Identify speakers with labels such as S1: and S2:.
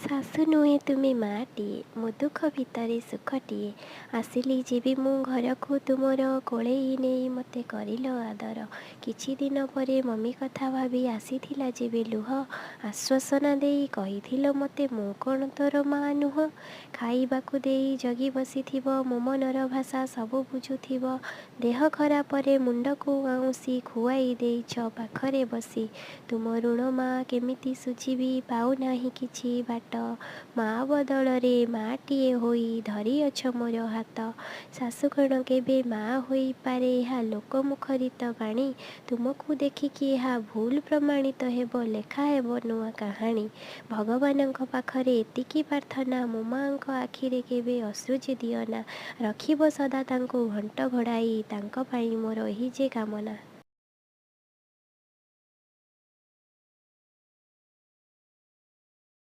S1: ଶାଶୁ ନୁହେଁ ତୁମେ ମାଆଟିଏ, ମୋ ଦୁଃଖ ଭିତରେ ସୁଖଟିଏ। ଆସିଲି ଯେବେ ମୁଁ ଘରକୁ ତୁମର, କୋଳେଇ ନେଇ ମୋତେ କରିଲ ଆଦର। କିଛି ଦିନ ପରେ ମମି କଥା ଭାବି ଆସିଥିଲା ଯେବେ ଲୁହ, ଆଶ୍ୱାସନା ଦେଇ କହିଥିଲ ମୋତେ, ମୁଁ କ'ଣ ତୋର ମାଆ ନୁହଁ? ଖାଇବାକୁ ଦେଇ ଜଗି ବସିଥିବ, ମୋ ମନର ଭାଷା ସବୁ ବୁଝୁଥିବ। ଦେହ ଖରାପରେ ମୁଣ୍ଡକୁ ଆଉଁସି ଖୁଆଇ ଦେଇଛ ପାଖରେ ବସି। ତୁମ ଋଣ ମାଆ କେମିତି ଶୁଝିବି, ପାଉନାହିଁ କିଛି ବାଟ। ମାଆ ବଦଳରେ ମାଆଟିଏ ହୋଇ ଧରିଅଛ ମୋର ହାତ। ଶାଶୁ କ'ଣ କେବେ ମାଆ ହୋଇପାରେ, ଏହା ଲୋକମୁଖରିତ ବାଣୀ। ତୁମକୁ ଦେଖିକି ଏହା ଭୁଲ ପ୍ରମାଣିତ ହେବ, ଲେଖା ହେବ ନୂଆ କାହାଣୀ। ଭଗବାନଙ୍କ ପାଖରେ ଏତିକି ପ୍ରାର୍ଥନା, ମୋ ମାଆଙ୍କ ଆଖିରେ କେବେ ଅଶ୍ରୁ ଯେ ଦିଅନା। ରଖିବ ସଦା ତାଙ୍କୁ ଘଣ୍ଟ ଘୋଡ଼ାଇ, ତାଙ୍କ ପାଇଁ ମୋର ଏହି ଯେ କାମନା।